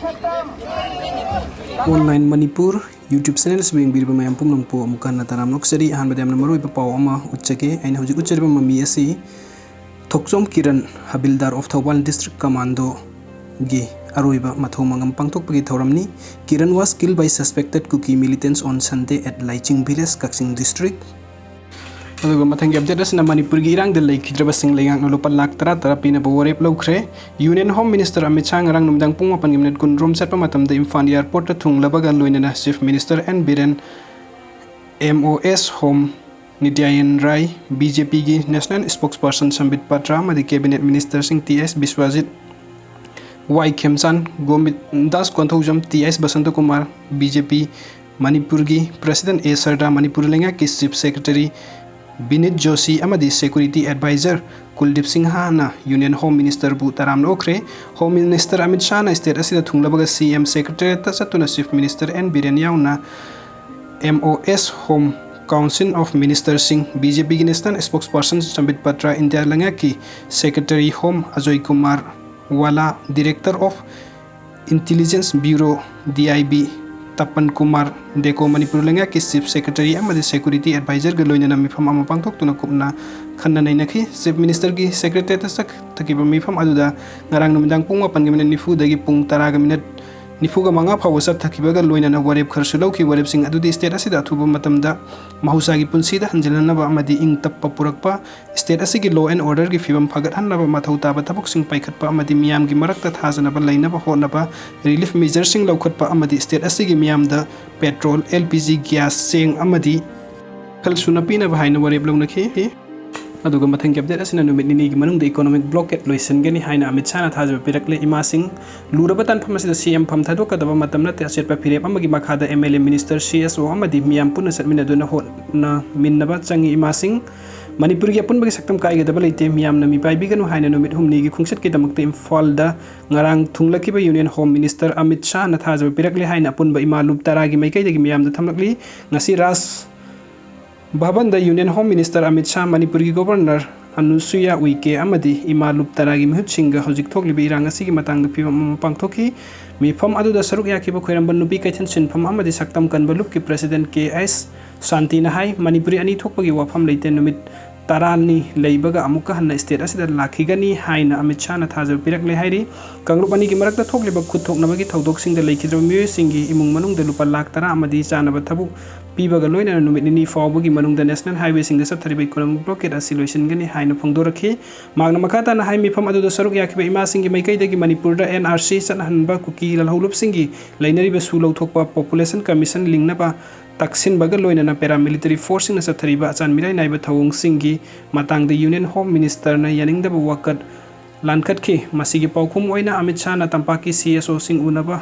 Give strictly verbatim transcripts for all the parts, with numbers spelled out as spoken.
Online Manipur YouTube channel ꯑꯁꯤꯕꯨ ꯌꯦꯡꯕꯤꯔꯤꯕ ꯃꯌꯥꯝ ꯄꯨꯝꯅꯃꯛꯄꯨ ꯑꯃꯨꯛ ꯍꯟꯅ ꯇꯔꯥꯝꯅ ꯑꯣꯛꯆꯔꯤ꯫ ꯑꯍꯥꯟꯕꯗ ꯌꯥꯝꯅ ꯃꯔꯨꯑꯣꯏꯕ ꯄꯥꯎ ꯑꯃ ꯎꯠꯆꯒꯦ꯫ ꯑꯩꯅ ꯍꯧꯖꯤꯛ ꯎꯠꯆꯔꯤꯕ ꯃꯃꯤ ꯑꯁꯤ ꯊꯣꯛꯆꯣꯝ Kiran, Havildar of Thoubal District Commando ꯒꯤ ꯑꯔꯣꯏꯕ ꯃꯊꯧ ꯃꯉꯝ ꯄꯥꯡꯊꯣꯛꯄꯒꯤ ꯊꯧꯔꯝꯅꯤ꯫ Kiran was killed by suspected Kuki militants on Sunday at Laiching village, Kakching district꯫ ꯑꯗꯨꯒ ꯃꯊꯪꯒꯤ ꯑꯞꯗꯦꯠ ꯑꯁꯤꯅ ꯃꯅꯤꯄꯨꯔꯒꯤ ꯏꯔꯥꯡꯗ ꯂꯩꯈꯤꯗ꯭ꯔꯕꯁꯤꯡ ꯂꯩꯉꯥꯛꯅ ꯂꯨꯄꯥ ꯂꯥꯈ ꯇꯔꯥ ꯇꯔꯥ ꯄꯤꯅꯕ ꯋꯥꯔꯦꯞ ꯂꯧꯈ꯭ꯔꯦ꯫ Union Home Minister Amit Shah ꯉꯔꯥꯡ ꯅꯨꯃꯤꯗꯥꯡ ꯄꯨꯡ ꯃꯥꯄꯟꯒꯤ ꯃꯤꯅꯤꯠ ꯀꯨꯟꯔꯣꯝ ꯆꯠꯄ ꯃꯇꯝꯗ ꯏꯝꯐꯥꯜ airport ꯇ ꯊꯨꯡꯂꯕꯒ ꯂꯣꯏꯅꯅ Chief Minister N Biren, M O S Home ꯅꯤꯇ꯭ꯌꯥꯌꯟ ꯔꯥꯏ, B J P ꯒꯤ National Spokesperson ꯁꯝꯕꯤꯠ ꯄꯥꯇ꯭ꯔ ꯑꯃꯗꯤ Cabinet Minister ꯁꯤꯡ ꯇꯤ ꯑꯦꯁ ꯕꯤꯁ꯭ꯋꯥꯖꯤꯠ, ꯋꯥꯏ ꯈꯦꯝꯆꯥꯟ, ꯒꯣꯃꯤꯟꯗꯥꯁ ꯀꯣꯟꯊꯧꯖꯝ, ꯇꯤ ꯑꯦꯁ ꯕꯁꯟꯇꯀꯨꯃꯥꯔ, B J P ꯃꯅꯤꯄꯨꯔꯒꯤ President A ꯁꯔꯗꯥ, ꯃꯅꯤꯄꯨꯔ ꯂꯩꯉꯥꯛꯀꯤ Chief Secretary ꯕꯤꯅꯤꯠ ꯖꯣꯁꯤ ꯑꯃꯗꯤ Security Advisor ꯀꯨꯜꯗꯤꯞ ꯁꯤꯡꯍꯅ Union Home Minister ꯕꯨ ꯇꯔꯥꯝꯅ ꯑꯣꯛꯈ꯭ꯔꯦ꯫ Home Minister ꯑꯃꯤꯠ ꯁꯥꯍꯅ state ꯑꯁꯤꯗ ꯊꯨꯡꯂꯕꯒ C M Secretariat ꯇ ꯆꯠꯇꯨꯅ Chief Minister N ꯕꯤꯔꯦꯟ ꯌꯥꯎꯅ M O S Home Council of Minister ꯁꯤꯡ, B J P ꯒꯤ National Spokesperson ꯁꯝꯕꯤꯠ ꯄꯥꯇ꯭ꯔ, ꯏꯟꯗꯤꯌꯥ ꯂꯩꯉꯥꯛꯀꯤ Secretary Home Ajoy Kumar Wallah, Director of Intelligence Bureau, D I B, ꯇꯄꯟ Kumar deco, Manipur ꯂꯩꯉꯥꯛꯀꯤ Chief Secretary ꯑꯃꯗꯤ Security Advisor ꯒ ꯂꯣꯏꯅꯅ ꯃꯤꯐꯝ ꯑꯃ ꯄꯥꯡꯊꯣꯛꯇꯨꯅ ꯀꯨꯞꯅ ꯈꯟꯅ ꯅꯩꯅꯈꯤ꯫ Chief Minister ꯒꯤ Secretariat ꯇ ꯆꯠꯊꯈꯤꯕ ꯃꯤꯐꯝ ꯑꯗꯨꯗ ꯉꯔꯥꯡ ꯅꯨꯃꯤꯗꯥꯡ ꯄꯨꯡ ꯃꯥꯄꯟꯒꯤ ꯃꯤꯅꯤꯠ ꯅꯤꯐꯨꯗꯒꯤ ꯄꯨꯡ ꯇꯔꯥꯒ ꯃꯤꯅꯤꯠ ꯅꯤꯐꯨꯒ ꯃꯉꯥ ꯐꯥꯎꯕ ꯆꯠꯊꯈꯤꯕꯒ ꯂꯣꯏꯅꯅ ꯋꯥꯔꯦꯞ ꯈꯔꯁꯨ ꯂꯧꯈꯤ꯫ ꯋꯥꯔꯦꯞꯁꯤꯡ ꯑꯗꯨꯗꯤ state ꯑꯁꯤꯗ ꯑꯊꯨꯕ ꯃꯇꯝꯗ ꯃꯍꯧꯁꯥꯒꯤ ꯄꯨꯟꯁꯤꯗ ꯍꯟꯖꯤꯜꯍꯟꯅꯕ ꯑꯃꯗꯤ ꯏꯪ ꯇꯞꯄ ꯄꯨꯔꯛꯄ, state ꯑꯁꯤꯒꯤ law and order ꯒꯤ ꯐꯤꯕꯝ ꯐꯒꯠꯍꯟꯅꯕ ꯃꯊꯧ ꯇꯥꯕ ꯊꯕꯛꯁꯤꯡ ꯄꯥꯏꯈꯠꯄ ꯑꯃꯗꯤ ꯃꯤꯌꯥꯝꯒꯤ ꯃꯔꯛꯇ ꯊꯥꯖꯅꯕ ꯂꯩꯅꯕ ꯍꯣꯠꯅꯕ, relief measure ꯁꯤꯡ ꯂꯧꯈꯠꯄ ꯑꯃꯗꯤ state ꯑꯁꯤꯒꯤ ꯃꯤꯌꯥꯝꯗ petrol, L P G gas, ꯆꯦꯡ ꯑꯃꯗꯤ ꯃꯈꯜ ꯁꯨꯅ ꯄꯤꯅꯕ ꯍꯥꯏꯅ ꯋꯥꯔꯦꯞ ꯂꯧꯅꯈꯤ꯫ ꯑꯗꯨꯒ ꯃꯊꯪꯒꯤ update ꯑꯁꯤꯅ ꯅꯨꯃꯤꯠ ꯅꯤꯅꯤꯒꯤ ꯃꯅꯨꯡꯗ economic blockade ꯂꯣꯏꯁꯤꯟꯒꯅꯤ ꯍꯥꯏꯅ ꯑꯃꯤꯠ ꯁꯥꯍꯅ ꯊꯥꯖꯕ ꯄꯤꯔꯛꯂꯦ꯫ ꯏꯃꯥꯁꯤꯡ, ꯂꯨꯔꯕ ꯇꯥꯟꯐꯝ ꯑꯁꯤꯗ C M ꯐꯝ ꯊꯥꯗꯣꯛꯀꯗꯕ ꯃꯇꯝ ꯅꯠꯇꯦ꯫ ꯑꯆꯦꯠꯄ ꯐꯤꯔꯦꯞ ꯑꯃꯒꯤ ꯃꯈꯥꯗ M L A, minister, C S O ꯑꯃꯗꯤ ꯃꯤꯌꯥꯝ ꯄꯨꯟꯅ ꯆꯠꯃꯤꯟꯅꯗꯨꯅ ꯍꯣꯠꯅꯃꯤꯟꯅꯕ ꯆꯪꯏ꯫ ꯏꯃꯥꯁꯤꯡ, ꯃꯅꯤꯄꯨꯔꯒꯤ ꯑꯄꯨꯟꯕꯒꯤ ꯁꯛꯇꯝ ꯀꯥꯏꯒꯗꯕ ꯂꯩꯇꯦ꯫ ꯃꯤꯌꯥꯝꯅ ꯃꯤꯄꯥꯏꯕꯤꯒꯅꯨ ꯍꯥꯏꯅ ꯅꯨꯃꯤꯠ ꯍꯨꯝꯅꯤꯒꯤ ꯈꯣꯡꯆꯠꯀꯤꯗꯃꯛꯇ ꯏꯝꯐꯥꯜꯗ ꯉꯔꯥꯡ ꯊꯨꯡꯂꯈꯤꯕ Union Home Minister ꯑꯃꯤꯠ ꯁꯥꯍꯅ ꯊꯥꯖꯕ ꯄꯤꯔꯛꯂꯦ ꯍꯥꯏꯅ ꯑꯄꯨꯟꯕ ꯏꯃꯥ ꯂꯨꯞ ꯇꯔꯥꯒꯤ ꯃꯥꯏꯀꯩꯗꯒꯤ ꯃꯤꯌꯥꯝꯗ ꯊꯝꯂꯛꯂꯤ꯫ ꯉꯁꯤ ꯔꯥꯖ ꯚꯕꯟꯗ Union Home Minister Amit Shah, ꯃꯅꯤꯄꯨꯔꯒꯤ Governor ꯑꯅꯨꯁꯨꯌꯥ ꯎꯏꯀꯦ ꯑꯃꯗꯤ ꯏꯃꯥ ꯂꯨꯞ ꯇꯔꯥꯒꯤ ꯃꯤꯍꯨꯠꯁꯤꯡꯒ ꯍꯧꯖꯤꯛ ꯊꯣꯛꯂꯤꯕ ꯏꯔꯥꯡ ꯑꯁꯤꯒꯤ ꯃꯇꯥꯡꯗ ꯐꯤꯕꯝ ꯑꯃ ꯄꯥꯡꯊꯣꯛꯈꯤ꯫ ꯃꯤꯐꯝ ꯑꯗꯨꯗ ꯁꯔꯨꯛ ꯌꯥꯈꯤꯕ ꯈꯣꯏꯔꯝꯕ ꯅꯨꯄꯤ ꯀꯩꯊꯦꯜ ꯁꯤꯟꯐꯝ ꯑꯃꯗꯤ ꯁꯛꯇꯝ ꯀꯟꯕ ꯂꯨꯞꯀꯤ president ꯀꯦ ꯑꯦꯁ ꯁꯥꯟꯇꯤꯅ ꯍꯥꯏ, ꯃꯅꯤꯄꯨꯔꯤ ꯑꯅꯤ ꯊꯣꯛꯄꯒꯤ ꯋꯥꯐꯝ ꯂꯩꯇꯦ, ꯅꯨꯃꯤꯠ ꯇꯔꯥꯅꯤ ꯂꯩꯕꯒ ꯑꯃꯨꯛꯀ ꯍꯟꯅ state ꯑꯁꯤꯗ ꯂꯥꯛꯈꯤꯒꯅꯤ ꯍꯥꯏꯅ ꯑꯃꯤꯠ ꯁꯥꯍꯅ ꯊꯥꯖꯕ ꯄꯤꯔꯛꯂꯦ ꯍꯥꯏꯔꯤ꯫ ꯀꯥꯡꯂꯨꯞ ꯑꯅꯤꯒꯤ ꯃꯔꯛꯇ ꯊꯣꯛꯂꯤꯕ ꯈꯨꯠ ꯊꯣꯛꯅꯕꯒꯤ ꯊꯧꯗꯣꯛꯁꯤꯡꯗ ꯂꯩꯈꯤꯗ꯭ꯔꯕ ꯃꯤꯑꯣꯏꯁꯤꯡꯒꯤ ꯏꯃꯨꯡ ꯃꯅꯨꯡꯗ ꯂꯨꯄꯥ ꯂꯥꯈ ꯇꯔꯥ ꯑꯃꯗꯤ ꯆꯥꯅꯕ ꯊꯕꯛ ꯄꯤꯕꯒ ꯂꯣꯏꯅꯅ ꯅꯨꯃꯤꯠ ꯅꯤꯅꯤ ꯐꯥꯎꯕꯒꯤ ꯃꯅꯨꯡꯗ national highwayꯁꯤꯡꯗ ꯆꯠꯊꯔꯤꯕ economic blockade ꯑꯁꯤ ꯂꯣꯏꯁꯤꯟꯒꯅꯤ ꯍꯥꯏꯅ ꯐꯣꯡꯗꯣꯔꯛꯈꯤ꯫ ꯃꯍꯥꯛꯅ ꯃꯈꯥ ꯇꯥꯅ ꯍꯥꯏ, ꯃꯤꯐꯝ ꯑꯗꯨꯗ ꯁꯔꯨꯛ ꯌꯥꯈꯤꯕ ꯏꯃꯥꯁꯤꯡꯒꯤ ꯃꯥꯏꯀꯩꯗꯒꯤ ꯃꯅꯤꯄꯨꯔꯗ N R C ꯆꯠꯍꯟꯕ ꯀꯨꯀꯤ ꯂꯥꯜꯍꯧꯂꯨꯞꯁꯤꯡꯒꯤ ꯂꯩꯅꯔꯤꯕ ꯁꯨ ꯂꯧꯊꯣꯛꯄ, population commission ꯂꯤꯡꯅꯕ ꯇꯛꯁꯤꯟꯕꯒ ꯂꯣꯏꯅꯅ paramilitary forceꯁꯤꯡꯅ ꯆꯠꯊꯔꯤꯕ ꯑꯆꯥꯟ ꯃꯤꯔꯥꯏ ꯅꯥꯏꯕ ꯊꯧꯑꯣꯡꯁꯤꯡꯒꯤ ꯃꯇꯥꯡꯗ Union Home Ministerꯅ ꯌꯥꯅꯤꯡꯗꯕ ꯋꯥꯀꯠ ꯂꯥꯟꯈꯠꯈꯤ꯫ ꯃꯁꯤꯒꯤ ꯄꯥꯎꯈꯨꯝ ꯑꯣꯏꯅ ꯑꯃꯤꯠ ꯁꯥꯍꯅ ꯇꯝꯄꯥꯛꯀꯤ C S Oꯁꯤꯡ ꯎꯅꯕ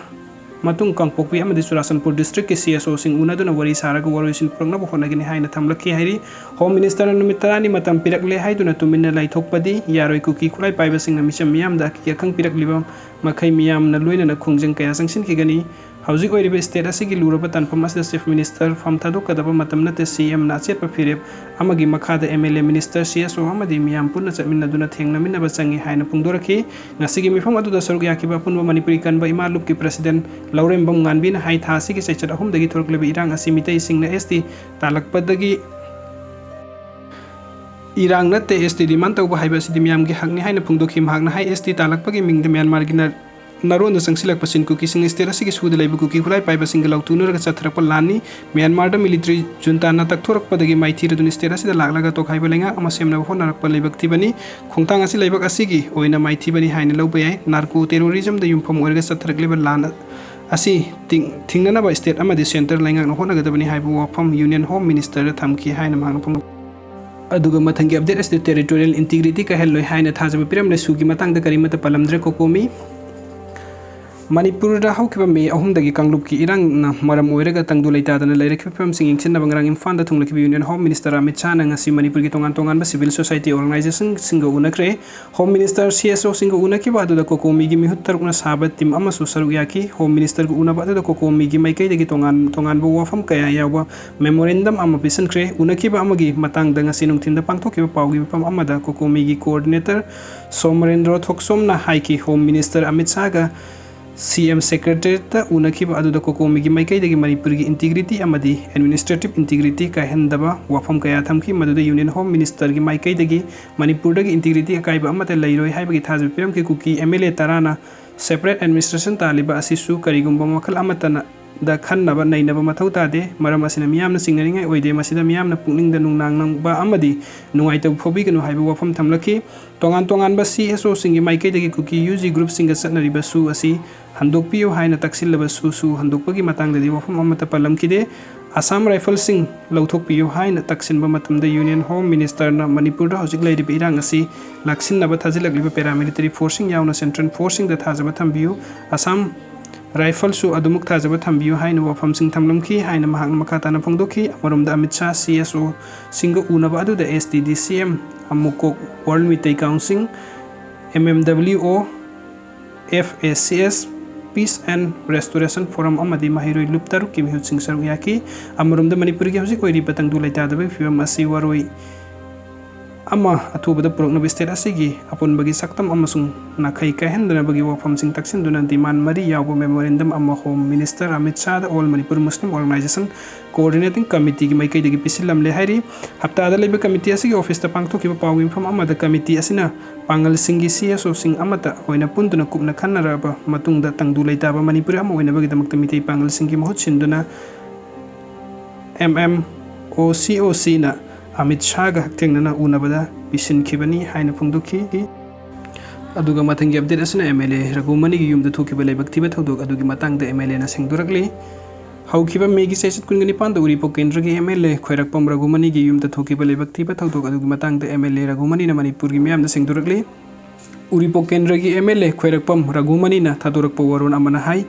ꯃꯇꯨꯡ ꯀꯥꯡꯄꯣꯛꯄꯤ ꯑꯃꯗꯤ ꯆꯨꯔꯥꯆꯥꯟꯄꯨꯔ districtꯀꯤ C S Oꯁꯤꯡ ꯎꯅꯗꯨꯅ ꯋꯥꯔꯤ ꯁꯥꯔꯒ ꯋꯥꯔꯣꯏꯁꯤꯟ ꯄꯨꯔꯛꯅꯕ ꯍꯣꯠꯅꯒꯅꯤ ꯍꯥꯏꯅ ꯊꯝꯂꯛꯈꯤ ꯍꯥꯏꯔꯤ꯫ Home Ministerꯅ ꯅꯨꯃꯤꯠ ꯇꯔꯥꯅꯤ ꯃꯇꯝ ꯄꯤꯔꯛꯂꯦ ꯍꯥꯏꯗꯨꯅ ꯇꯨꯃꯤꯟꯅ ꯂꯩꯊꯣꯛꯄꯗꯤ ꯌꯥꯔꯣꯏ꯫ ꯀꯨꯀꯤ ꯈꯨꯠꯂꯥꯏ ꯄꯥꯏꯕꯁꯤꯡꯅ ꯃꯤꯆꯝ ꯃꯤꯌꯥꯝꯗ ꯑꯀꯤ ꯑꯈꯪ ꯄꯤꯔꯛꯂꯤꯕ ꯃꯈꯩ ꯃꯤꯌꯥꯝꯅ ꯂꯣꯏꯅꯅ ꯈꯣꯡꯖꯪ ꯀꯌꯥ ꯆꯪꯁꯤꯟꯈꯤꯒꯅꯤ꯫ ꯍꯧꯖꯤꯛ ꯑꯣꯏꯔꯤꯕ state ꯑꯁꯤꯒꯤ ꯂꯨꯔꯕ ꯇꯥꯟꯐꯝ ꯑꯁꯤꯗ Chief Minister ꯐꯝ ꯊꯥꯗꯣꯛꯀꯗꯕ ꯃꯇꯝ ꯅꯠꯇꯦ꯫ C Mꯅ ꯑꯆꯦꯠꯄ ꯐꯤꯔꯦꯞ ꯑꯃꯒꯤ ꯃꯈꯥꯗ M L A, minister, C S O ꯑꯃꯗꯤ ꯃꯤꯌꯥꯝ ꯄꯨꯟꯅ ꯆꯠꯃꯤꯟꯅꯗꯨꯅ ꯊꯦꯡꯅꯃꯤꯟꯅꯕ ꯆꯪꯏ ꯍꯥꯏꯅ ꯐꯣꯡꯗꯣꯔꯛꯈꯤ꯫ ꯉꯁꯤꯒꯤ ꯃꯤꯐꯝ ꯑꯗꯨꯗ ꯁꯔꯨꯛ ꯌꯥꯈꯤꯕ ꯑꯄꯨꯟꯕ ꯃꯅꯤꯄꯨꯔꯤ ꯀꯟꯕ ꯏꯃꯥ ꯂꯨꯞꯀꯤ president ꯂꯧꯔꯦꯝꯕꯝ ꯉꯥꯟꯕꯤꯅ ꯍꯥꯏ, ꯊꯥ ꯑꯁꯤꯒꯤ ꯆꯩꯆꯠ ꯑꯍꯨꯝꯗꯒꯤ ꯊꯣꯔꯛꯂꯤꯕ ꯏꯔꯥꯡ ꯑꯁꯤ ꯃꯤꯇꯩꯁꯤꯡꯅ S T ꯇꯥꯜꯂꯛꯄꯗꯒꯤ ꯏꯔꯥꯡ ꯅꯠꯇꯦ, S T demand ꯇꯧꯕ ꯍꯥꯏꯕ ꯑꯁꯤꯗꯤ ꯃꯤꯌꯥꯝꯒꯤ ꯍꯛꯅꯤ ꯍꯥꯏꯅ ꯐꯣꯡꯗꯣꯛꯈꯤ꯫ ꯃꯍꯥꯛꯅ ꯍꯥꯏ, S T ꯇꯥꯜꯂꯛꯄꯒꯤ ꯃꯤꯡꯗ ꯃ꯭ꯌꯥꯟꯃꯥꯔꯒꯤ ꯅ-, ꯅꯔꯣꯟꯗ ꯆꯪꯁꯤꯜꯂꯛꯄꯁꯤꯡ ꯀꯨꯀꯤꯁꯤꯡ state ꯑꯁꯤꯒꯤ ꯁꯨꯗ ꯂꯩꯕ ꯀꯨꯀꯤ ꯈꯨꯠꯂꯥꯏ ꯄꯥꯏꯕꯁꯤꯡꯒ ꯂꯥꯎꯊꯣꯛꯅꯔꯒ ꯆꯠꯊꯔꯛꯄ ꯂꯥꯟꯅꯤ꯫ ꯃ꯭ꯌꯥꯟꯃꯥꯔꯗ military juntaꯅ ꯇꯛꯊꯣꯔꯛꯄꯗꯒꯤ ꯃꯥꯏꯊꯤꯔꯗꯨꯅ state ꯑꯁꯤꯗ ꯂꯥꯛꯂꯒ ꯇꯣꯈꯥꯏꯕ ꯂꯩꯉꯥꯛ ꯑꯃ ꯁꯦꯝꯅꯕ ꯍꯣꯠꯅꯔꯛꯄ ꯂꯥꯏꯕꯛ ꯊꯤꯕꯅꯤ꯫ ꯈꯣꯡꯊꯥꯡ ꯑꯁꯤ ꯂꯥꯏꯕꯛ ꯑꯁꯤꯒꯤ ꯑꯣꯏꯅ ꯃꯥꯏꯊꯤꯕꯅꯤ ꯍꯥꯏꯅ ꯂꯧꯕ ꯌꯥꯏ꯫ Narco terrorismꯗ ꯌꯨꯝꯐꯝ ꯑꯣꯏꯔꯒ ꯆꯠꯊꯔꯛꯂꯤꯕ ꯂꯥꯟ ꯑꯁꯤ ꯊꯤꯡ-, ꯊꯤꯡꯅꯅꯕ state ꯑꯃꯗꯤ centre ꯂꯩꯉꯥꯛꯅ ꯍꯣꯠꯅꯒꯗꯕꯅꯤ ꯍꯥꯏꯕ ꯋꯥꯐꯝ Union Home Ministerꯗ ꯊꯝꯈꯤ ꯍꯥꯏꯅ ꯃꯍꯥꯛꯅ ꯐꯣꯡꯗꯣꯛꯈꯤ꯫ ꯑꯗꯨꯒ ꯃꯊꯪꯒꯤ update ꯑꯁꯤꯗ territorial integrity ꯀꯥꯏꯍꯜꯂꯣꯏ ꯍꯥꯏꯅ ꯊꯥꯖꯕ ꯄꯤꯔꯝꯂꯦ꯫ ꯁꯨꯒꯤ ꯃꯇꯥꯡꯗ ꯀꯔꯤꯃꯠꯇ ꯄꯜꯂꯝꯗ꯭ꯔꯦ꯫ COCOMI ꯃꯅꯤꯄꯨꯔꯗ ꯍꯧꯈꯤꯕ ꯃꯦ ꯑꯍꯨꯝꯗꯒꯤ ꯀꯥꯡꯂꯨꯞꯀꯤ ꯏꯔꯥꯡꯅ ꯃꯔꯝ ꯑꯣꯏꯔꯒ ꯇꯪꯗꯨ ꯂꯩꯇꯥꯗꯅ ꯂꯩꯔꯛꯈꯤꯕ ꯐꯤꯕꯝꯁꯤꯡ ꯌꯦꯡꯁꯤꯟꯅꯕ ꯉꯔꯥꯡ ꯏꯝꯐꯥꯜꯗ ꯊꯨꯡꯂꯈꯤꯕ ꯌꯨꯅꯤꯌꯟ ꯍꯣꯝ ꯃꯤꯅꯤꯁꯇꯔ ꯑꯃꯤꯠ ꯁꯥꯍꯅ ꯉꯁꯤ ꯃꯅꯤꯄꯨꯔꯒꯤ ꯇꯣꯉꯥꯟ ꯇꯣꯉꯥꯟꯕ ꯁꯤꯚꯤꯜ ꯁꯣꯁꯥꯏꯇꯤ ꯑꯣꯔꯒꯅꯥꯏꯖꯦꯁꯟꯁꯤꯡꯒ ꯎꯅꯈ꯭ꯔꯦ꯫ ꯍꯣꯝ ꯃꯤꯅꯤꯁꯇꯔ ꯁꯤ ꯑꯦꯁ ꯑꯣꯁꯤꯡꯒ ꯎꯅꯈꯤꯕ ꯑꯗꯨꯗ ꯀꯣꯀꯣꯃꯤꯒꯤ ꯃꯤꯍꯨꯠ ꯇꯔꯨꯛꯅ ꯁꯥꯕ ꯇꯤꯝ ꯑꯃꯁꯨ ꯁꯔꯨꯛ ꯌꯥꯈꯤ꯫ ꯍꯣꯝ ꯃꯤꯅꯤꯁꯇꯔꯒ ꯎꯅꯕ ꯑꯗꯨꯗ ꯀꯣꯀꯣꯃꯤꯒꯤ ꯃꯥꯏꯀꯩꯗꯒꯤ ꯇꯣꯉꯥꯟ ꯇꯣꯉꯥꯟꯕ ꯋꯥꯐꯝ ꯀꯌꯥ ꯌꯥꯎꯕ ꯃꯦꯃꯣꯔꯦꯟꯗꯝ ꯑꯃ ꯄꯤꯁꯤꯟꯈ꯭ꯔꯦ꯫ ꯎꯅꯈꯤꯕ ꯑꯃꯒꯤ ꯃꯇꯥꯡꯗ ꯉꯁꯤ ꯅꯨꯡꯊꯤꯜꯗ ꯄꯥꯡꯊꯣꯛꯈꯤꯕ ꯄꯥꯎꯒꯤ ꯃꯤꯐꯝ ꯑꯃꯗ ꯀꯣꯀꯣꯃꯤꯒꯤ ꯀꯣꯑꯣꯔꯗꯤꯅꯦꯇꯔ ꯁꯣꯃꯔꯦꯟꯗ꯭ꯔꯣ ꯊꯣꯛꯆꯣꯝꯅ ꯍꯥꯏꯈꯤ, ꯍꯣꯝ ꯃꯤꯅꯤꯁꯇꯔ ꯑꯃꯤꯠ ꯁꯥꯍꯒ ꯁꯤ ꯑꯦꯝ ꯁꯦꯀ꯭ꯔꯦꯇꯔꯤꯌꯦꯠꯇ ꯎꯅꯈꯤꯕ ꯑꯗꯨꯗ ꯀꯣꯀꯣꯃꯤꯒꯤ ꯃꯥꯏꯀꯩꯗꯒꯤ ꯃꯅꯤꯄꯨꯔꯒꯤ ꯏꯟꯇꯤꯒ꯭ꯔꯤꯇꯤ ꯑꯃꯗꯤ ꯑꯦꯗꯃꯤꯅꯤꯁꯇ꯭ꯔꯦꯇꯤꯚ ꯏꯟꯇꯤꯒ꯭ꯔꯤꯇꯤ ꯀꯥꯏꯍꯟꯗꯕ ꯋꯥꯐꯝ ꯀꯌꯥ ꯊꯝꯈꯤ, ꯃꯗꯨꯗ ꯌꯨꯅꯤꯌꯟ ꯍꯣꯝ ꯃꯤꯅꯤꯁꯇꯔꯒꯤ ꯃꯥꯏꯀꯩꯗꯒꯤ ꯃꯅꯤꯄꯨꯔꯗꯒꯤ ꯏꯟꯇꯤꯒ꯭ꯔꯤꯇꯤ ꯑꯀꯥꯏꯕ ꯑꯃꯠꯇ ꯂꯩꯔꯣꯏ ꯍꯥꯏꯕꯒꯤ ꯊꯥꯖꯕ ꯄꯤꯔꯝꯈꯤ꯫ ꯀꯨꯀꯤ ꯑꯦꯝ ꯑꯦꯜ ꯑꯦ ꯇꯔꯥꯅ ꯁꯦꯄꯔꯦꯠ ꯑꯦꯗꯃꯤꯅꯤꯁꯇ꯭ꯔꯦꯁꯟ ꯇꯥꯜꯂꯤꯕ ꯑꯁꯤꯁꯨ ꯀꯔꯤꯒꯨꯝꯕ ꯃꯈꯜ ꯑꯃꯠꯇꯅ ꯗ ꯈꯟꯅꯕ ꯅꯩꯅꯕ ꯃꯊꯧ ꯇꯥꯗꯦ꯫ ꯃꯔꯝ ꯑꯁꯤꯅ ꯃꯤꯌꯥꯝꯅ ꯆꯤꯡꯅꯅꯤꯡꯉꯥꯏ ꯑꯣꯏꯗꯦ꯫ ꯃꯁꯤꯗ ꯃꯤꯌꯥꯝꯅ ꯄꯨꯛꯅꯤꯡꯗ ꯅꯨꯡꯅꯥꯡ ꯅꯪꯕ ꯑꯃꯗꯤ ꯅꯨꯡꯉꯥꯏꯇꯕ ꯐꯥꯎꯕꯤꯒꯅꯨ ꯍꯥꯏꯕ ꯋꯥꯐꯝ ꯊꯝꯂꯛꯈꯤ꯫ ꯇꯣꯉꯥꯟ ꯇꯣꯉꯥꯟꯕ ꯁꯤ ꯑꯦꯁ ꯑꯣꯁꯤꯡꯒꯤ ꯃꯥꯏꯀꯩꯗꯒꯤ ꯀꯨꯀꯤ ꯌꯨ ꯖꯤ ꯒ꯭ꯔꯨꯞꯁꯤꯡꯒ ꯆꯠꯅꯔꯤꯕ ꯁꯨ ꯑꯁꯤ ꯍꯟꯗꯣꯛꯄꯤꯌꯨ ꯍꯥꯏꯅ ꯇꯛꯁꯤꯜꯂꯕꯁꯨ ꯁꯨ ꯍꯟꯗꯣꯛꯄꯒꯤ ꯃꯇꯥꯡꯗꯗꯤ ꯋꯥꯐꯝ ꯑꯃꯠꯇ ꯄꯜꯂꯝꯈꯤꯗꯦ꯫ ꯑꯁꯥꯝ ꯔꯥꯏꯐꯜꯁꯤꯡ ꯂꯧꯊꯣꯛꯄꯤꯌꯨ ꯍꯥꯏꯅ ꯇꯛꯁꯤꯟꯕ ꯃꯇꯝꯗ ꯌꯨꯅꯤꯌꯟ ꯍꯣꯝ ꯃꯤꯅꯤꯁꯇꯔꯅ ꯃꯅꯤꯄꯨꯔꯗ ꯍꯧꯖꯤꯛ ꯂꯩꯔꯤꯕ ꯏꯔꯥꯡ ꯑꯁꯤ ꯂꯥꯛꯁꯤꯟꯅꯕ ꯊꯥꯖꯤꯜꯂꯛꯂꯤꯕ ꯄꯦꯔꯥꯃꯤꯂꯤꯇꯔꯤ ꯐꯣꯔꯁꯁꯤꯡ ꯌꯥꯎꯅ ꯁꯦꯟꯇ꯭ꯔꯦꯜ ꯐꯣꯔꯁꯁꯤꯡꯗ ꯊꯥꯖꯕ ꯊꯝꯕꯤꯌꯨ꯫ ꯑꯁꯥꯝ ꯔꯥꯏꯐꯜꯁꯨ ꯑꯗꯨꯃꯛ ꯊꯥꯖꯕ ꯊꯝꯕꯤꯌꯨ ꯍꯥꯏꯅ ꯋꯥꯐꯝꯁꯤꯡ ꯊꯝꯂꯝꯈꯤ ꯍꯥꯏꯅ ꯃꯍꯥꯛꯅ ꯃꯈꯥ ꯇꯥꯅ ꯐꯣꯡꯗꯣꯛꯈꯤ꯫ ꯑꯃꯔꯣꯝꯗ ꯑꯃꯤꯠ ꯁꯥꯍ ꯁꯤ ꯑꯦꯁ ꯑꯣꯁꯤꯡꯒ ꯎꯅꯕ ꯑꯗꯨꯗ ꯑꯦꯁ ꯇꯤ ꯗꯤ ꯁꯤ ꯑꯦꯝ, ꯑꯃꯨꯀꯣꯛ ꯋꯥꯔꯜ ꯃꯤꯇꯩ council, M M W O, F A C S, Peace and Restoration Forum ꯑꯃꯗꯤ ꯃꯍꯩꯔꯣꯏ ꯂꯨꯞ ꯇꯔꯨꯛꯀꯤ ꯃꯤꯍꯨꯠꯁꯤꯡ ꯁꯔꯨꯛ ꯌꯥꯈꯤ꯫ ꯑꯃꯔꯣꯝꯗ ꯃꯅꯤꯄꯨꯔꯒꯤ ꯍꯧꯖꯤꯛ ꯑꯣꯏꯔꯤꯕ ꯇꯪꯗꯨ ꯂꯩꯇꯥꯗꯕꯒꯤ ꯐꯤꯕꯝ ꯑꯁꯤ ꯋꯥꯔꯣꯏ ꯑꯃ ꯑꯊꯨꯕꯗ ꯄꯨꯔꯛꯅꯕ ꯁ꯭ꯇꯦꯠ ꯑꯁꯤꯒꯤ ꯑꯄꯨꯟꯕꯒꯤ ꯁꯛꯇꯝ ꯑꯃꯁꯨꯡ ꯅꯥꯈꯩ ꯀꯥꯏꯍꯟꯗꯅꯕꯒꯤ ꯋꯥꯐꯝꯁꯤꯡ ꯇꯛꯁꯤꯟꯗꯨꯅ ꯗꯤꯃꯥꯟ ꯃꯔꯤ ꯌꯥꯎꯕ ꯃꯦꯃꯣꯔꯦꯟꯗꯝ ꯑꯃ ꯍꯣꯝ ꯃꯤꯅꯤꯁꯇꯔ ꯑꯃꯤꯠ ꯁꯥꯍꯗ all Manipur Muslim organisation coordinating ꯀꯃꯤꯇꯤꯒꯤ ꯃꯥꯏꯀꯩꯗꯒꯤ ꯄꯤꯁꯤꯜꯂꯝꯂꯦ ꯍꯥꯏꯔꯤ꯫ ꯍꯞꯇꯥꯗ ꯂꯩꯕ ꯀꯃꯤꯇꯤ ꯑꯁꯤꯒꯤ ꯑꯣꯐꯤꯁꯇ ꯄꯥꯡꯊꯣꯛꯈꯤꯕ ꯄꯥꯎꯒꯤ ꯃꯤꯐꯝ ꯑꯃꯗ ꯀꯃꯤꯇꯤ ꯑꯁꯤꯅ ꯄꯥꯡꯒꯜꯁꯤꯡꯒꯤ ꯁꯤ ꯑꯦꯁ ꯑꯣꯁꯤꯡ ꯑꯃꯠꯇ ꯑꯣꯏꯅ ꯄꯨꯟꯗꯨꯅ ꯀꯨꯞꯅ ꯈꯟꯅꯔꯕ ꯃꯇꯨꯡꯗ ꯇꯪꯗꯨ ꯂꯩꯇꯥꯕ ꯃꯅꯤꯄꯨꯔ ꯑꯃ ꯑꯣꯏꯅꯕꯒꯤꯗꯃꯛꯇ ꯃꯤꯇꯩ ꯄꯥꯡꯒꯜꯁꯤꯡꯒꯤ ꯃꯍꯨꯠ ꯁꯤꯟꯗꯨꯅ ꯑꯦꯝ ꯑꯦꯝ ꯑꯣ ꯁꯤ ꯑꯣ ꯁꯤꯅ ꯑꯃꯤꯠ ꯁꯥꯍꯒ ꯍꯛꯊꯦꯡꯅꯅ ꯎꯅꯕꯗ ꯄꯤꯁꯤꯟꯈꯤꯕꯅꯤ ꯍꯥꯏꯅ ꯐꯣꯡꯗꯣꯛꯈꯤ꯫ ꯑꯗꯨꯒ ꯃꯊꯪꯒꯤ ꯑꯞꯗꯦꯠ ꯑꯁꯤꯅ ꯑꯦꯝ ꯑꯦꯜ ꯑꯦ ꯔꯘꯨꯃꯅꯤꯒꯤ ꯌꯨꯝꯗ ꯊꯣꯛꯈꯤꯕ ꯂꯥꯏꯕꯛ ꯊꯤꯕ ꯊꯧꯗꯣꯛ ꯑꯗꯨꯒꯤ ꯃꯇꯥꯡꯗ ꯑꯦꯝ ꯑꯦꯜ ꯑꯦꯅ ꯁꯦꯡꯗꯣꯔꯛꯂꯤ꯫ ꯍꯧꯈꯤꯕ ꯃꯦꯒꯤ ꯆꯩꯆꯠ ꯀꯨꯟꯒ ꯅꯤꯄꯥꯟꯗ ꯎꯔꯤꯄꯣꯛ ꯀꯦꯟꯗ꯭ꯔꯒꯤ ꯑꯦꯝ ꯑꯦꯜ ꯑꯦ ꯈ꯭ꯋꯥꯏꯔꯥꯛꯄꯝ ꯔꯘꯨꯃꯅꯤꯒꯤ ꯌꯨꯝꯗ ꯊꯣꯛꯈꯤꯕ ꯂꯥꯏꯕꯛ ꯊꯤꯕ ꯊꯧꯗꯣꯛ ꯑꯗꯨꯒꯤ ꯃꯇꯥꯡꯗ ꯑꯦꯝ ꯑꯦꯜ ꯑꯦ ꯔꯘꯨꯃꯅꯤꯅ ꯃꯅꯤꯄꯨꯔꯒꯤ ꯃꯤꯌꯥꯝꯗ ꯁꯦꯡꯗꯣꯔꯛꯂꯤ꯫ ꯎꯔꯤꯄꯣꯛ ꯀꯦꯟꯗ꯭ꯔꯒꯤ ꯑꯦꯝ ꯑꯦꯜ ꯑꯦ ꯈ꯭ꯋꯥꯏꯔꯥꯛꯄꯝ ꯔꯘꯨꯃꯅꯤꯅ ꯊꯥꯗꯣꯔꯛꯄ ꯋꯥꯔꯣꯜ ꯑꯃꯅ ꯍꯥꯏ,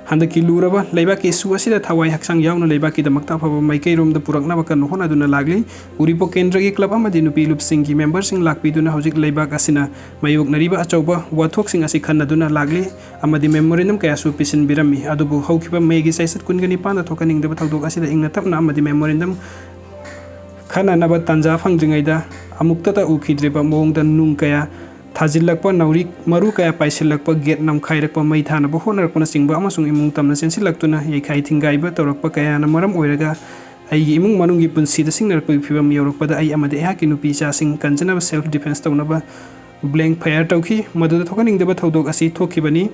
ꯍꯟꯗꯛꯀꯤ ꯂꯨꯔꯕ ꯂꯩꯕꯥꯛꯀꯤ ꯏꯁꯨ ꯑꯁꯤꯗ ꯊꯋꯥꯏ ꯍꯛꯆꯥꯡ ꯌꯥꯎꯅ ꯂꯩꯕꯥꯛꯀꯤꯗꯃꯛꯇ ꯑꯐꯕ ꯃꯥꯏꯀꯩꯔꯣꯝꯗ ꯄꯨꯔꯛꯅꯕ ꯀꯟꯅ ꯍꯣꯠꯅꯗꯨꯅ ꯂꯥꯛꯂꯤ꯫ ꯎꯔꯤꯄꯣꯛ ꯀꯦꯟꯗ꯭ꯔꯒꯤ ꯀ꯭ꯂꯕ ꯑꯃꯗꯤ ꯅꯨꯄꯤ ꯂꯨꯞꯁꯤꯡꯒꯤ ꯃꯦꯝꯕꯔꯁꯤꯡ ꯂꯥꯛꯄꯤꯗꯨꯅ ꯍꯧꯖꯤꯛ ꯂꯩꯕꯥꯛ ꯑꯁꯤꯅ ꯃꯥꯌꯣꯛꯅꯔꯤꯕ ꯑꯆꯧꯕ ꯋꯥꯊꯣꯛꯁꯤꯡ ꯑꯁꯤ ꯈꯟꯅꯗꯨꯅ ꯂꯥꯛꯂꯤ ꯑꯃꯗꯤ ꯃꯦꯃꯣꯔꯦꯟꯗꯝ ꯀꯌꯥꯁꯨ ꯄꯤꯁꯤꯟꯕꯤꯔꯝꯃꯤ꯫ ꯑꯗꯨꯕꯨ ꯍꯧꯈꯤꯕ ꯃꯦꯒꯤ ꯆꯩꯆꯠ ꯀꯨꯟꯒ ꯅꯤꯄꯥꯟꯗ ꯊꯣꯛꯍꯟꯅꯤꯡꯗꯕ ꯊꯧꯗꯣꯛ ꯑꯁꯤꯗ ꯏꯪꯅ ꯇꯞꯅ ꯑꯃꯗꯤ ꯃꯦꯃꯣꯔꯦꯟꯗꯝ ꯈꯟꯅꯅꯕ ꯇꯥꯟꯖꯥ ꯐꯪꯗ꯭ꯔꯤꯉꯩꯗ ꯑꯃꯨꯛꯇꯗ ꯎꯈꯤꯗ꯭ꯔꯤꯕ ꯃꯑꯣꯡꯗ ꯅꯨꯡ ꯀꯌꯥ ꯊꯥꯖꯤꯜꯂꯛꯄ, ꯅꯥꯎꯔꯤ ꯃꯔꯨ ꯀꯌꯥ ꯄꯥꯏꯁꯤꯜꯂꯛꯄ, ꯒꯦꯠ ꯅꯝꯈꯥꯏꯔꯛꯄ, ꯃꯩ ꯊꯥꯅꯕ ꯍꯣꯠꯅꯔꯛꯄꯅꯆꯤꯡꯕ ꯑꯃꯁꯨꯡ ꯏꯃꯨꯡ ꯇꯝꯅ ꯆꯦꯟꯁꯤꯜꯂꯛꯇꯨꯅ ꯌꯩꯈꯥꯏ ꯊꯤꯡꯒꯥꯏꯕ ꯇꯧꯔꯛꯄ ꯀꯌꯥꯅ ꯃꯔꯝ ꯑꯣꯏꯔꯒ ꯑꯩꯒꯤ ꯏꯃꯨꯡ ꯃꯅꯨꯡꯒꯤ ꯄꯨꯟꯁꯤꯗ ꯁꯤꯡꯅꯔꯛꯄꯒꯤ ꯐꯤꯕꯝ ꯌꯧꯔꯛꯄꯗ ꯑꯩ ꯑꯃꯗꯤ ꯑꯩꯍꯥꯛꯀꯤ ꯅꯨꯄꯤ ꯏꯆꯥꯁꯤꯡ ꯀꯟꯖꯅꯕ self defence ꯇꯧꯅꯕ blank fire ꯇꯧꯈꯤ꯫ ꯃꯗꯨꯗ ꯊꯣꯛꯍꯟꯅꯤꯡꯗꯕ ꯊꯧꯗꯣꯛ ꯑꯁꯤ ꯊꯣꯛꯈꯤꯕꯅꯤ꯫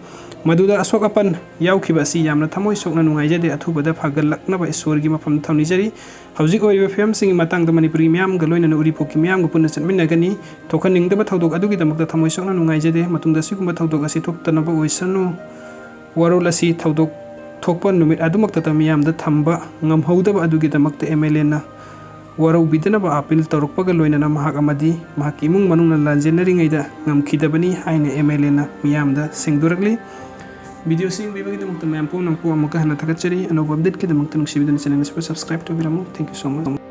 ꯃꯗꯨꯗ ꯑꯁꯣꯛ ꯑꯄꯟ ꯌꯥꯎꯈꯤꯕ ꯑꯁꯤ ꯌꯥꯝꯅ ꯊꯃꯣꯏ ꯁꯣꯛꯅ ꯅꯨꯡꯉꯥꯏꯖꯗꯦ꯫ ꯑꯊꯨꯕꯗ ꯐꯒꯠꯂꯛꯅꯕ ꯏꯁꯣꯔꯒꯤ ꯃꯐꯝꯗ ꯊꯧꯅꯤꯖꯔꯤ꯫ ꯍꯧꯖꯤꯛ ꯑꯣꯏꯔꯤꯕ ꯐꯤꯕꯝꯁꯤꯡꯒꯤ ꯃꯇꯥꯡꯗ ꯃꯅꯤꯄꯨꯔꯒꯤ ꯃꯤꯌꯥꯝꯒ ꯂꯣꯏꯅꯅ ꯎꯔꯤꯄꯣꯛꯀꯤ ꯃꯤꯌꯥꯝꯒ ꯄꯨꯟꯅ ꯆꯠꯃꯤꯟꯅꯒꯅꯤ꯫ ꯊꯣꯛꯍꯟꯅꯤꯡꯗꯕ ꯊꯧꯗꯣꯛ ꯑꯗꯨꯒꯤꯗꯃꯛꯇ ꯊꯃꯣꯏ ꯁꯣꯛꯅ ꯅꯨꯡꯉꯥꯏꯖꯗꯦ꯫ ꯃꯇꯨꯡꯗ ꯑꯁꯤꯒꯨꯝꯕ ꯊꯧꯗꯣꯛ ꯑꯁꯤ ꯊꯣꯛꯇꯅꯕ ꯑꯣꯏꯁꯅꯨ꯫ ꯋꯥꯔꯣꯜ ꯑꯁꯤ ꯊꯧꯗꯣꯛ ꯊꯣꯛꯄ ꯅꯨꯃꯤꯠ ꯑꯗꯨꯃꯛꯇꯗ ꯃꯤꯌꯥꯝꯗ ꯊꯝꯕ ꯉꯝꯍꯧꯗꯕ ꯑꯗꯨꯒꯤꯗꯃꯛꯇ ꯑꯦꯝ ꯑꯦꯜ ꯑꯦꯅ ꯋꯥꯔꯧꯕꯤꯗꯅꯕ ꯑꯥꯄꯤꯜ ꯇꯧꯔꯛꯄꯒ ꯂꯣꯏꯅꯅ ꯃꯍꯥꯛ ꯑꯃꯗꯤ ꯃꯍꯥꯛꯀꯤ ꯏꯃꯨꯡ ꯃꯅꯨꯡꯅ ꯂꯥꯟꯖꯦꯟꯅꯔꯤꯉꯩꯗ ꯉꯝꯈꯤꯗꯕꯅꯤ ꯍꯥꯏꯅ ꯑꯦꯝ ꯑꯦꯜ ꯑꯦꯅ ꯃꯤꯌꯥꯝꯗ ꯁꯦꯡꯗꯣꯔꯛꯂꯤ꯫ ꯚꯤꯗꯤꯑꯣꯁꯤ ꯌꯦꯡꯕꯤꯕꯒꯤꯗꯃꯛꯇ ꯃꯌꯥꯝ ꯄꯨꯝꯅꯃꯛꯄꯨ ꯑꯃꯨꯛꯀ ꯍꯟꯅ ꯊꯥꯒꯠꯆꯔꯤ꯫ ꯑꯅꯧꯕ ꯑꯞꯗꯦꯠꯀꯤꯗꯃꯛꯇ ꯅꯨꯡꯁꯤꯕꯤꯗꯨꯅ ꯆꯦꯅꯦꯜ ꯑꯁꯤꯕꯨ subscribe ꯇꯧꯕꯤꯔꯝꯃꯨ꯫ Thank you so much꯫